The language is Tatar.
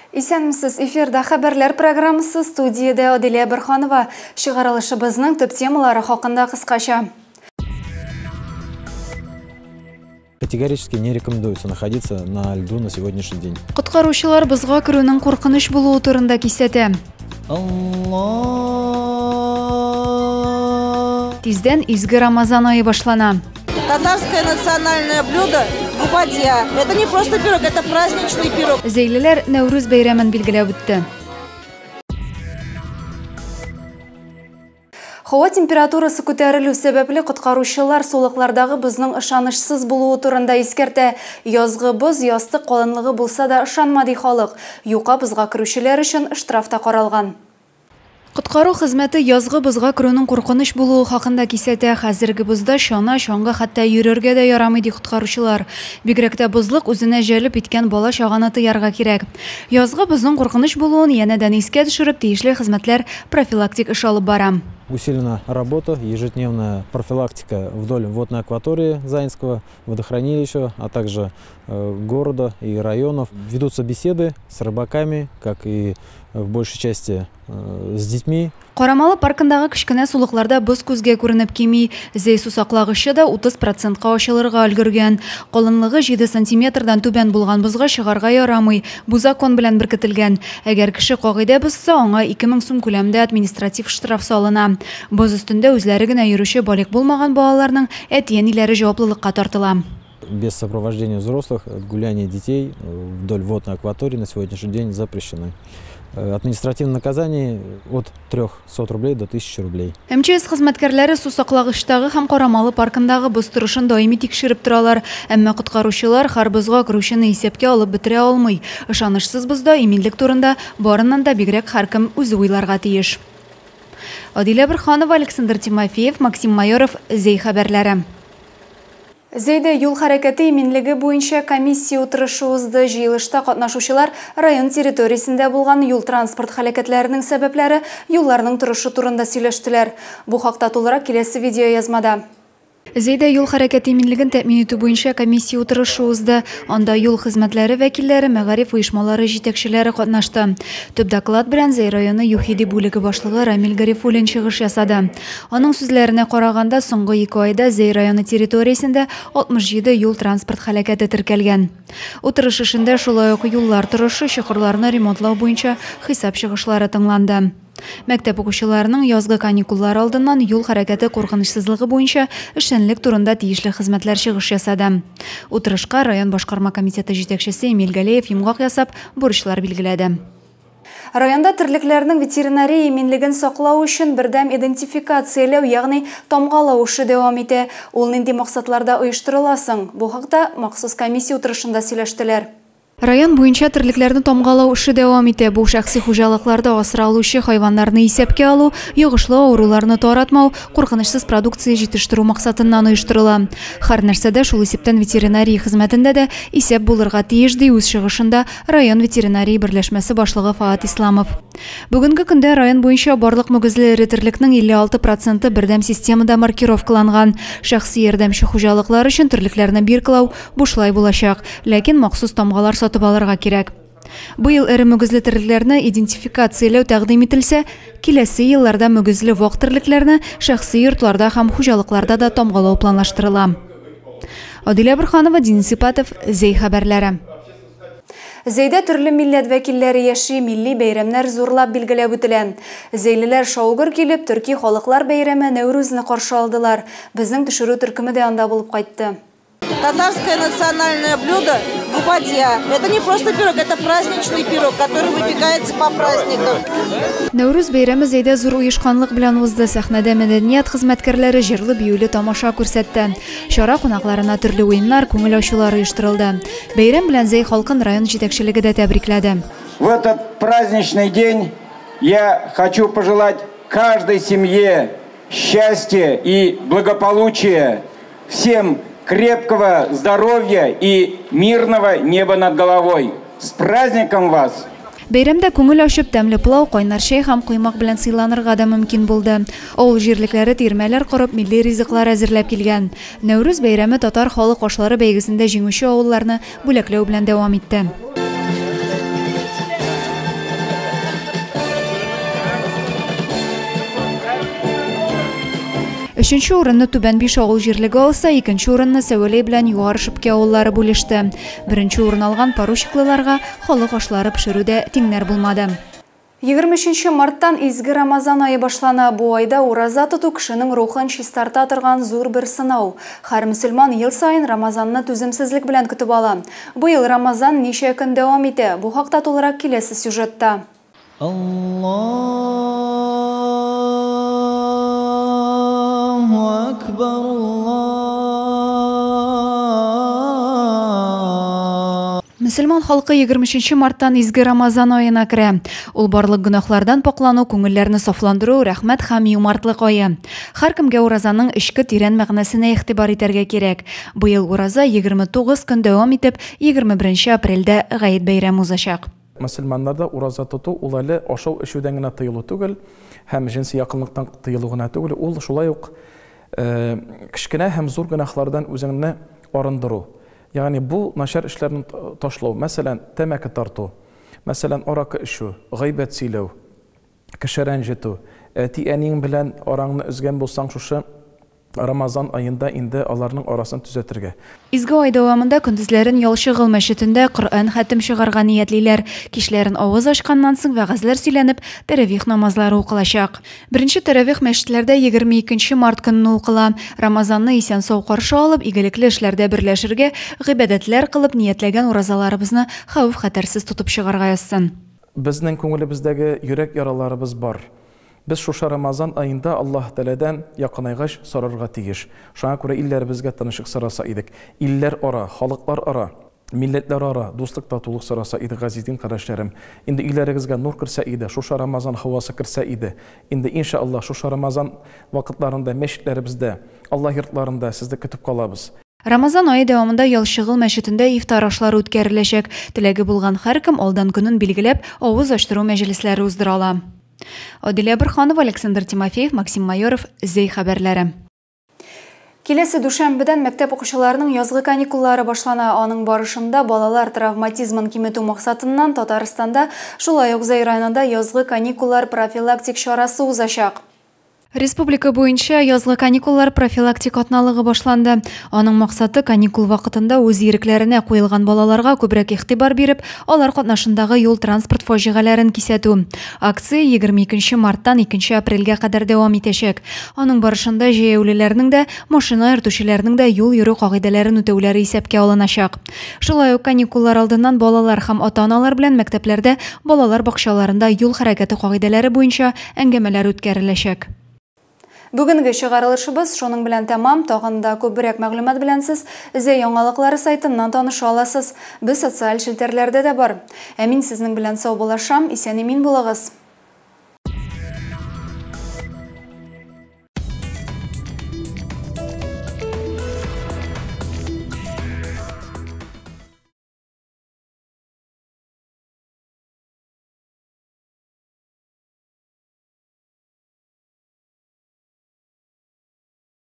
Исәнмесез, эфирда хәбәрләр программасы, студиядә Аделя Борһанова. Чыгарылышыбызның төп темалары хакында кыскача. Категорически не рекомендуется находиться на льду на сегодняшний день. Коткаручылар бозга керүнең куркыныч булуы турында кисәтә. Тиздән изге Рамазан ае башлана. Татарское национальное блюдо – губадья. Это не просто пирог, это праздничный пирог. Зәйлеләр Нәүрүз бәйрәмен билгеләп үтте. Һава температурасы күтәрелү сәбәпле коткаручылар сулыклардагы бозның ышанычсыз булуы турында искәртә. Язгы боз ястык калынлыгы булса да ышанма, ди халык. Юка бозга керүчеләр өчен штраф та каралган. Коткару хезмәте язгы бозга керүнең куркыныч булуы хакында кисәтә. Хәзерге бозда чана, чаңгы, хәтта йөрергә дә ярамый, ди коткаручылар. Бигрәк тә бозлык үзенә җәлеп иткән бала-чаганы тыярга кирәк. Язгы бозның куркыныч булуын янәдән искә төшереп, тиешле хезмәтләр профилактик эш алып бара. Усилена работа, ежедневная профилактика вдоль водной акватории Заинского водохранилища, а также города и районов. Ведутся беседы с рыбаками, как и в большей части с детьми. Карамалы паркындагы кечкенә сулыкларда боз күзгә күренеп кими. Зәй сусаклагычы да 30%-ка ачылырга өлгергән. Калынлыгы 7 сантиметрдан түбән булган бозга чыгарга ярамый. Бу закон белән беркетелгән. Әгәр кеше кагыйдә бозса, аңа 2000 сум күләмендә административ штраф салына. Боз өстендә үзләре генә йөрүче балигъ булмаган балаларның әти-әниләре җаваплылыкка тартыла. Без сопровождения взрослых гуляние детей вдоль водной акватории на сегодняшний день запрещены. Административное наказание от 300 рублей до 1000 рублей. МЧС хезмәткәрләре сусаклагычтагы һәм Карамалы паркындагы боз торышын даими тикшереп торалар. Әмма коткаручылар һәр бозга керүчене исәпкә алып бетерә алмый. Ышанычсыз бозда иминлек турында барыннан да бигрәк һәркем үзе уйларга тиеш. Адилә Борһанова, Александр Тимофеев, Максим Майоров, Зәй хәбәрләре. Зәйдә юл хәрәкәте иминлеге буенча комиссия утырышы узды. Җыелышта катнашучылар район территориясендә булган юл-транспорт һәлакәтләренең сәбәпләре, юлларның торышы турында сөйләштеләр. Бу хакта тулырак киләсе видеоязмада. Зәйдә юл хәрәкәте иминлеген тәэмин итү буенча комиссия утырышы узды. Анда юл хезмәтләре вәкилләре, мәгариф оешмалары җитәкчеләре катнашты. Төп доклад белән Зәй районы ЮХИДИ бүлеге башлыгы Рамил Гарифуллин чыгыш ясады. Аның сүзләренә караганда, соңгы 2 айда Зәй районы территориясендә 67 юл-транспорт һәлакәте теркәлгән. Утырыш эшендә шулай ук юллар торышы, чокырларны ремонтлау буенча хисап чыгышлары тыңланды. Мәктәп укучыларының язгы каникуллар алдыннан юл хәрәкәте куркынычсызлыгы буенча эшчәнлек турында тиешле хезмәтләр чыгыш ясады. Утырышка район башкарма комитеты җитәкчесе Эмиль Галеев йомгак ясап, бурычлар билгеләде. Районда терлекләрнең ветеринария иминлеген саклау өчен бердәм идентификацияләү, ягъни тамгалау эше дәвам итә. Ул нинди максатларда оештырыла соң? Бу хакта махсус комиссия утырышында сөйләштеләр. Район буенча терлекләрне тамгалау эше дәвам итә. Бу шәхси хуҗалыкларда асралучы хайваннарны исәпкә алу, йогышлы авыруларны таратмау, куркынычсыз продукция җитештерү максатыннан оештырыла. Һәр нәрсәдә, шул исәптән ветеринария хезмәтендә дә исәп булырга тиеш, ди үз чыгышында район ветеринария берләшмәсе башлыгы Фаат Исламов. Бүгенге көндә район буенча барлык мөгезле эре терлекнең 56% бердәм системада маркировкаланган. Шәхси ярдәмче хуҗалыклар өчен терлекләрне биркалау бушлай булачак, ләкин махсус тамгалар сатып алырга кирәк. Быел эре мөгезле терлекләрне идентификацияләү тәкъдим ителсә, киләсе елларда мөгезле вак терлекләрне шәхси йортларда һәм хуҗалыкларда да тамгалау планлаштырыла. Адилә Борһанова, Денис Ипатов, Зәй хәбәрләре. Зәйдә төрле милләт вәкилләре яши, милли бәйрәмнәр зурлап билгеләп үтелә. Зәйлеләр шаугыр килеп, төрки халыклар бәйрәме Нәүрүзне каршы алдылар. Безнең төшерү төркеме дә анда булып кайтты. Татарское национальное блюдо губадья. Это не просто пирог, это праздничный пирог, который выпекается по праздникам. Нәүрүз бәйрәме Зәйдә зур оешканлык белән узды. Сәхнәдә мәдәният хезмәткәрләре җырлы биюле тамаша күрсәтте. Чара кунакларына төрле уеннар, күңел ачулар оештырылды. Бәйрәм белән Зәй халкын район җитәкчелеге дә тәбрикләде. В этот праздничный день я хочу пожелать каждой семье счастья и благополучия, всем крепкого здоровья и мирного неба над головой. С праздником вас! Бәйрәмдә күңел ачып, тәмле пылау, кайнар чәй һәм коймак белән сыйланырга да мөмкин булды. Авыл җирлекләре тирмәләр корып, милли ризыклар әзерләп килгән. Нәүрүз бәйрәме татар халык ашлары бәйгесендә җиңүче авылларны бүләкләү белән дәвам итте. Өченче урынны Түбән Биш авыл җирлеге алса, икенче урынны Сәвәләй белән Югары Шепкә авыллары бүлеште. Беренче урын алган Поручиклыларга халык ашлары пешерүдә тиңнәр булмады. 23 марттан изге Рамазан ае башлана. Бу айда ураза тоту кешенең рухын чистарта торган зур бер сынау. Һәр мөселман ел саен Рамазанны түземсезлек белән көтеп ала. Быел Рамазан ничә көн дәвам итә? Бу хакта тулырак киләсе сюжетта. Аллаһу акбар, Аллаһ. Мөселман халкы 23 марттан изге Рамазан аена керә. Ул барлык гөнаһлардан паклану, күңелләрне сафландыру, рәхмәт һәм юмартлык ае. Һәркемгә уразаның эчке тирән мәгънәсенә игътибар итәргә кирәк. Быел ураза 29 көн дәвам итеп, 21 апрельдә Гает бәйрәме узачак. Мөселманнарда ураза тоту ул әле ашау-эчүдән генә тыелу түгел һәм җенси якынлыктан тыелу гына түгел, ул шулай ук кечкенә һәм зур гөнаһлардан үзеңне арындыру. Ягъни бу начар эшләрне ташлау, мәсәлән, тәмәке тарту, мәсәлән, аракы эчү, гайбәт сөйләү, кеше рәнҗетү, әти-әниең белән араңны өзгән булсаң, шушы Рамазан аенда инде аларның арасын төзәтергә. Изге ай дәвамында көндезләрен Ялчыгыл мәчетендә Коръән хәтем чыгарга ниятлиләр. Кичләрен авыз ачканнан соң вәгазьләр сөйләнеп, тәравих намазлары укылачак. Беренче тәравих мәчетләрдә 22 март көнне укыла. Рамазанны исән-сау каршы алып, игелекле эшләрдә берләшергә, гыйбадәтләр кылып ниятләгән уразаларыбызны хәвеф-хәтәрсез тотып чыгарга язсын. Безнең күңелебездәге йөрәк яраларыбыз бар. Без шушы Рамазан аенда Аллаһ Тәгаләдән якынайгач сорарга тиеш. Шуңа күрә илләребезгә тынычлык сораса идек. Илләр ара, халыклар ара, милләтләр ара дуслык, татулык сораса идек, газиз дин кардәшләрем. Инде өйләрегезгә нур керсә иде, шушы Рамазан һавасы керсә иде. Инде иншаллаһ шушы Рамазан вакытларында мәчетләребездә, Аллаһ йортларында сезне көтеп калабыз. Рамазан ае дәвамында Ялчыгыл мәчетендә ифтар ашлары үткәреләчәк. Теләге булган һәркем алдан көнен билгеләп, авыз ачтыру мәҗлесләре уздыра ала. Адилә Борханова, Александр Тимофеев, Максим Майоров, Зәй хәбәрләре. Киләсе дүшәмбедән мәктәп укучыларының язгы каникуллары башлана. Аның барышында балалар травматизмын киметү максатыннан Татарстанда, шулай ук Зәй районында язгы каникуллар профилактик чарасы узачак. Республика буенча язгы каникуллар профилактик атналыгы башланды. Аның максаты каникул вакытында үз ирекләренә куелган балаларга күбрәк игътибар биреп, алар катнашындагы юл-транспорт фаҗигаләрен кисәтү. Акция 22 марттан 2 апрельгә кадәр дәвам итәчәк. Аның барышында җәяүлеләрнең дә, машина йөртүчеләрнең дә юл йөрү кагыйдәләрен үтәүләре исәпкә алыначак. Шулай ук каникуллар алдыннан балалар һәм ата-аналар белән мәктәпләрдә, балалар бакчаларында юл хәрәкәте кагыйдәләре буенча әңгәмәләр үткәреләчәк. Бүгенге чыгарылышыбыз шуның белән тәмам. Тагын да күбрәк мәгълүмат белән сез Зәй яңалыклары сайтыннан таныша аласыз. Без социаль челтәрләрдә дә бар. Ә мин сезнең белән саубуллашам. Исән-имин булыгыз.